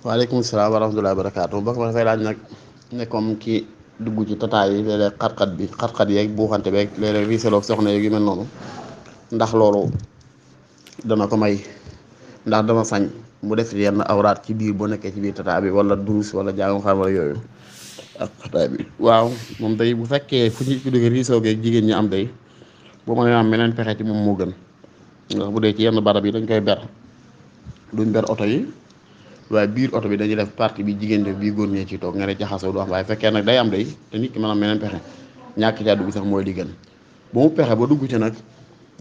waaleykum salaam wa rahmatullahi wa barakaatu bokk ma dafay laaj nag ne comme ki dugg ci tataay yi léeg-léeg xat-xat yeeg buuxante beeg léeg-léeg riisaloog soxna yeeg yu mel noonu ndax loolu dana ko may ndax dama sañ mu def yenn awraat ci biir boo nekkee ci biir tataay bi wala durus wala jaamu xam wala yooyu ak xataay bi waaw moom day bu fekkee fu ñu ko dugg riisoo geeg jigéen ñi am day boo mënee am meneen pexe ci moom moo gën ndax bu dee ci yenn barab yi dañ koy ber duñ ber oto yi waaye biir oto bi dañuy def partie bi jigéen def bii góor ñee ci toog nga ne jaxasoo du am waaye fekkee nag day am day te nit ki mën a meneen pexe ñàkk caa dugg sax mooy li gën bu mu pexe ba dugg ci nag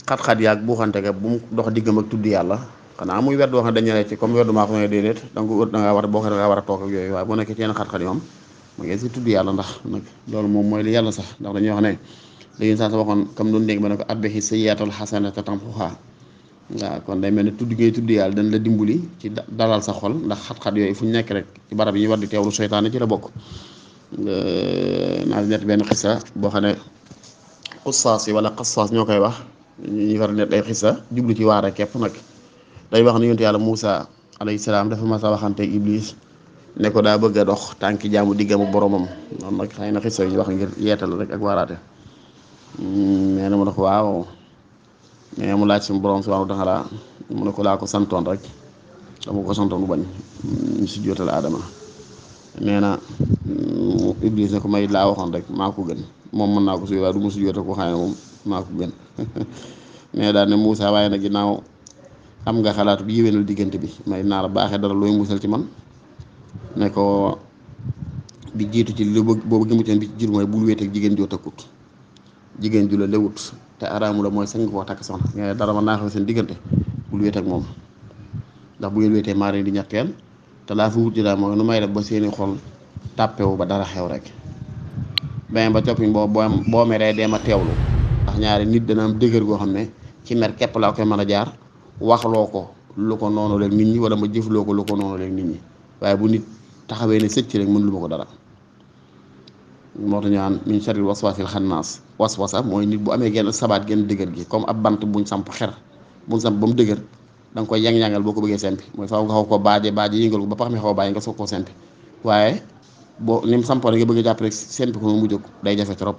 xat-xat yaag buuxante ga bu mu dox diggam ak tudd yàlla xanaa muy wedd wax ne dañu ne ci comme weddu maa ko ne déedéet donc da ngaa war a boo ko da ngaa war a toog ak yooyu waaye boo nekkee ci yenn xat-xat yi moom ma ngeen si tudd yàlla ndax nag loolu moom mooy li yàlla sax ndax dañuy wax ne dañuy saa sa waxoon comme doon dégg ma ne ko abbehi sayyi'atal hasanata tamhuha waaw kon day mel ne tudd ngay tudd yàlla dañ la dimbali ci dalal sa xol ndax xat-xat yooyu fu ñu nekk rek ci barab yi ñu war di teewlu seytaane ci la bokk naa net benn xissa boo xam ne xussaas yi wala xassaas ñoo koy wax ñu war a net ay xissa jublu ci waare képp nag day wax ne yonent yàlla Muusa alayhi salaam dafa mas a waxanteeg Iblis ne ko daa bëgg a dox tànki jaamu diggam ak boromam noonu nag xëy na xissa yi ñu wax ngir yeetal rek ak waaraate nee na mu ne ko waaw mais mu laaj suñu borom subhanahu wa taala mu ne ko laa ko santoon rek dama ko santoon bu bañ ñu si jootal aadama nee na Iblis ne ko may laa waxoon rek maa ko gën moom mën naa ko suy waaye du mu si jootal ko xam ne moom maa ko gën mais daal ne Moussa waaye nag ginnaaw am nga xalaat bi yéwénal diggante bi may naa la baaxee dara looy musal ci man ne ko bi jiitu ci li boobu gi mu ci bi ci jiitu mooy bul wéet ak jigéen joo takkut jigéen ju la lewut te araamu la mooy sañ nga koo takk soxna nga dara mën naa xew seen diggante bul wéet ak moom ndax bu ngeen wéetee maa leen di ñetteel te laa fi wuti daal mooy nu may def ba seeni xol tàppewu ba dara xew rek beneen ba coppiñ boo meree dee ma teewlu ndax ñaari nit dana am dëgër goo xam ne ci mer képp laa koy mën a jaar waxloo ko lu ko noonu leen nit ñi wala ma jëfloo ko lu ko noonu leen nit ñi waaye bu nit taxawee ne sëcc rek mën lu ma ko dara moo tax ñu naan min sharril waswasil xannaas waswasa mooy nit bu amee genn sabaat genn dëgër gi comme ab bant buñ samp xer buñ samp ba mu dëgër da nga koy yang-yangal boo ko bëggee sempi mooy faaw nga xaw ko baaje yëngal ko ba pax mi xaw a bàyyi nga soog koo sempi waaye boo ni mu sampoon nga bëgg a jàpp rek sempi ko mu jóg day jafe trop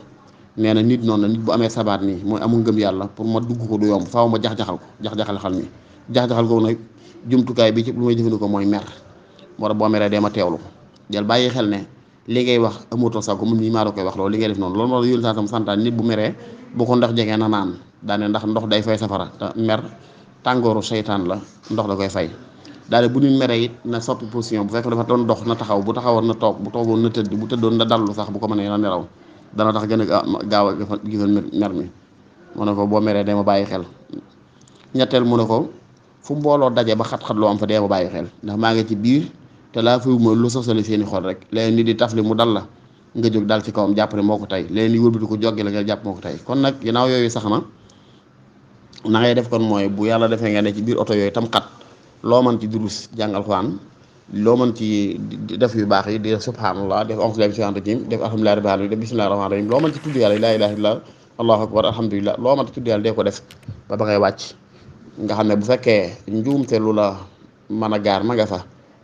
nee na nit noonu la nit bu amee sabaat nii mooy amul ngëm yàlla pour ma dugg ko du yomb faaw ma jax-jaxal ko jax-jaxal xal mi jax-jaxal ko nag jumtukaay bi ci lu may jëfandikoo mooy mer moo tax boo meree dee ma teewlu ko del bàyyi xel ne li ngay wax amatoo sax ko mun nii maa la koy wax loolu li ngay def noonu loolu moo tax yónni saa sam santaan nit bu meree bu ko ndox jegee na naan daane ndax ndox day fay safara te mer tàngooru seytaan la ndox da koy fay daane bu nit meree it na soppi position bu fekk dafa doon dox na taxaw bu taxawoon na toog bu toogoon na tëdd bu tëddoon na dallu sax bu ko mënee na nelaw dana tax gën a gaaw a gisal mer mi mu ne ko boo meree dee ma bàyyi xel ñetteel mu ne ko fu mbooloo daje ba xat-xat loo am fa dee ma bàyyi xel ndax maa ngi ci biir te laa fiwu ma lu sosali seeni xol rek léegi nit di tafli mu dal la nga jóg dal ci kawam jàpp ne moo ko tey léegi ni wëlbati ko joggi la nga jàpp moo ko tey kon nag ginnaaw yooyu sax na ngay def kon mooy bu yàlla defee nga ne ci biir oto yooyu tam xat loo mën ci durus jàngal Alxuraan loo mën ci def yu baax yi di def subhanallah def a'uuzu billaahi mina shaytaani rajiim def alhamdulillaahi rabbil aalamiin def bismillaahi rahmaani rahiim loo mën ci tudd yàlla laa ilaaha illallaah allaahu akbar alhamdulillah loo mën ci tudd yàlla dee ko def ba ngay wàcc nga xam ne bu fekkee njuumte lu la mën a gaar ma nga fa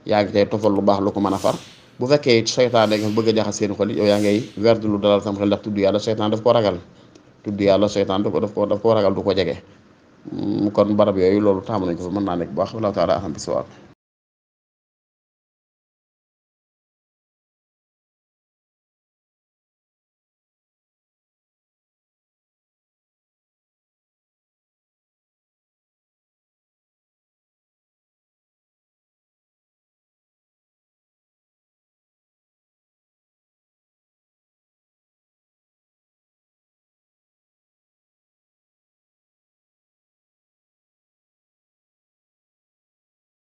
yaa ngi tey tofal lu baax lu ko mën a far bu fekkee seytaan da nga bëgg a jaxas seen xol yow yaa ngay werd lu dalal sam xel ndax tudd yàlla seytaan daf ko ragal tudd yàlla seytaan daf ko ragal du ko jege kon barab yooyu loolu taamu nañ ko fa mën naa nekk bu baax wallahu taala alam bi sawaab